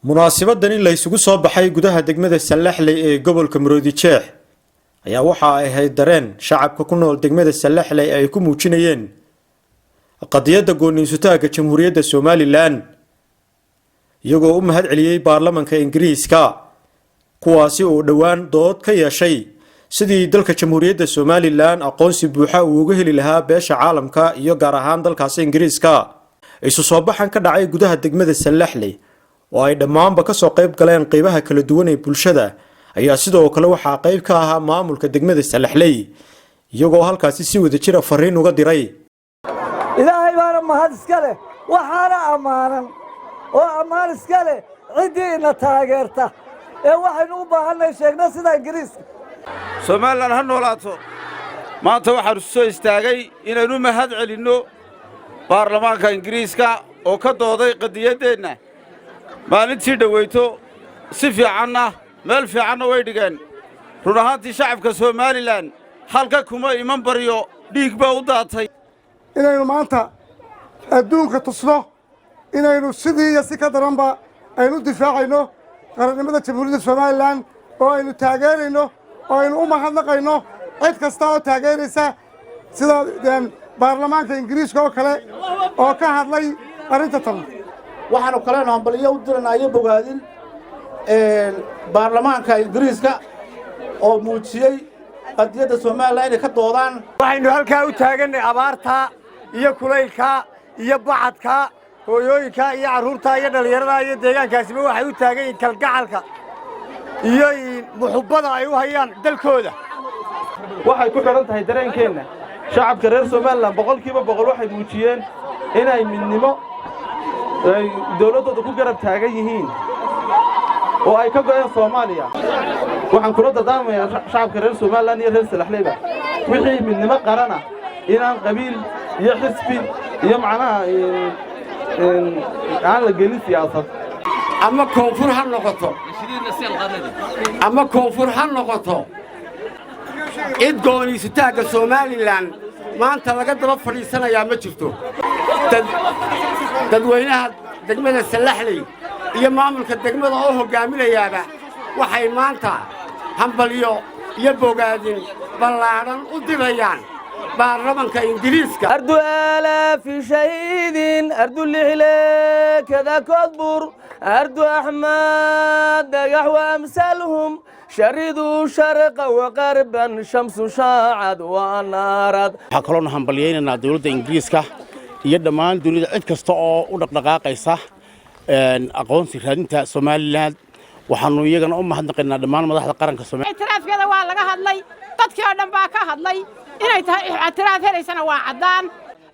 Munaasibadan in la isugu soo baxay gudaha degmada Sallaxley ee gobolka Maroodi Jeex ayaa waxa ay ahayd dareen shacabka ku nool degmada Sallaxley ay ku muujinayeen qadiyadda gooniisutaagga Jamhuuriyadda Somaliland, iyagoo u mahad celiyey baarlamanka Ingiriiska, kuwaasi oo dhowaan dood ka yeeshay sidii dalka Jamhuuriyadda Somaliland aqoonsi buuxa uu uga heli lahaa beesha caalamka iyo gaar ahaan dalkaasi Ingiriiska. Isu soo baxan ka dhacay gudaha degmada Sallaxley oo ay dhammaanba kasoo qayb galeen qeybaha kala duwan ee bulshada ayaa sidoo kale waxaa qayb ka ahaa maamulka degmada Sallaxley, iyagoo halkaasi si wadajira fariin uga diray. Ilaahay baana mahad iska leh, waxaana ammaanan oo ammaan iska leh ciddii ina taageerta ee waxaynu u baahannahay sheegna, sida Ingiriiska. Somaliland ha noolaato. Maanta waxaanu soo istaagay inaynu mahad celinno baarlamaanka Ingiriiska oo ka dooday qadiyaddeenna maalintii dhoweyto. Si fiicanna, meel fiicanna way dhigeen. Run ahaantii, shacabka Somaliland halka kuma iman baryo, dhiig baa u daatay. Inaynu maanta adduunka tusno inaynu sidii iyo si ka daranba aynu u difaacayno qarannimada Jamhuuriyadda Somaliland, oo aynu taageerayno, oo aynu u mahadnaqayno cid kasta oo taageeraysa, sida baarlamaanka Ingiriiska oo kale oo ka hadlay arrinta tan. Waxaanu kalenu hambalyo u diranaa iyo bogaadin baarlamaanka Ingiriiska oo muujiyey qadiyadda Somaliland inay ka doodaan. Waxaynu halkaa u taagannay abaartaa iyo kulaylkaa iyo bacadkaa, hooyooyinkaa iyo carruurtaa iyo dhallinyaradaa iyo deegaankaasiba waxay u taagan yihiin kalgacalka iyo muxubbada ay u hayaan dalkooda. Waxay ku xidhan tahay dareenkeenna. Shacabka reer Somaliland 100% waxay muujiyeen inay midnimo ay dawladdooda ku garab taagan yihiin oo ay ka go'een Soomaaliya. Waxaan kula dardaarmayaa shacabka reer Somaliland iyo reer Salaxleyba wixii midnimo qarana inaan qabiil iyo xisbi iyo macnaha aan la gelin siyaasad. Ama koonfur ha noqoto ama koonfur ha noqoto, cid gooniisutaagga Somaliland maanta laga daba fadhiisanayaa ma jirto. Dadweynaha degmada Sallaxley iyo maamulka degmada oo hoggaaminayaaba waxay maanta hambalyo iyo bogaadin ballaadhan u dirayaan baarlamanka Ingiriiska. أرض آلاف شهيد، أرض اللحلة كذا كدبر، أرض أحمد دقح وأمثالهم، شردوا شرقا وغربا، شمس شاعد ونارد. Waxaa kaloonu hambalyaynaynaa dowladda Ingiriiska iyo dhammaan dunida cid kasta oo u dhaqdhaqaaqaysa aqoonsi raadinta Somaliland. Waxaanu iyagana u mahadnaqaynaa dhammaan madaxda qaranka Soomaaliya. Ictiraafkeeda waa laga hadlay, dadkii oo dhan baa ka hadlay. Inay tahay ictiraaf helaysana waa caddaan.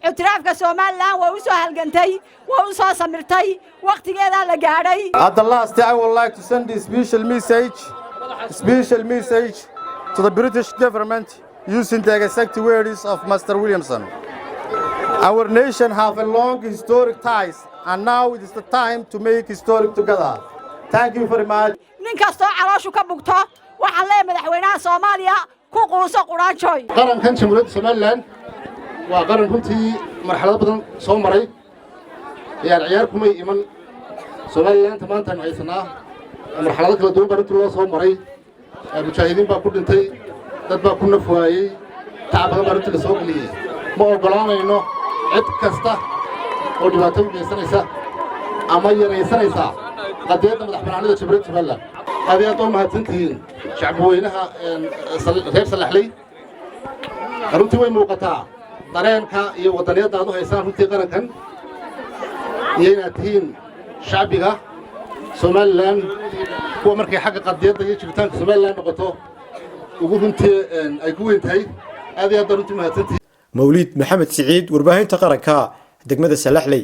Ictiraafka Somaliland waa u soo halgantay, waa u soo samirtay, wakhtigeedaa la gaadhay. At the last, I would like to send a special message to the British government using the exact words of Mr. Williamson. Our nation have a long historic ties, and now it is the time to make historic together. Thank you very much. Nin kastoo calooshu ka bugto, waxaan leeyahay madaxweynaha Soomaaliya, ku quuso quraanjooy. Qarankan Jamhuuriyadda Somaliland waa qaran runtii marxalado badan soo maray. Ciyaar ciyaar kumay iman Somalilandta maanta aynu haysanaa. Marxalado kala duwan baa runtii loo soo maray. Mujaahidiin baa ku dhintay, dad baa ku naf waayey, tacab badan baa runtii la soo geliyey. Ma oggolaanayno cid kasta oo dhibaato u geysanaysa ama yaraysanaysa qadiyadda madax bannaanida Jamhuuriyadda Somaliland. Aad iyo aad oo mahadsantihiin shacbweynaha reer Salaxley. Runtii way muuqataa dareenka iyo waddaniyadda aad u haysaan runtii qarankan, iyo inaad tihiin shacbiga Somaliland kuwa markay xagga qadiyadda iyo jiritaanka Somaliland noqoto ugu runtii ay ku weyn tahay. Aad iyo aad baa runtii mahadsantihiin. Mawliid Maxamed Siciid, warbaahinta qaranka, degmada Salaxley.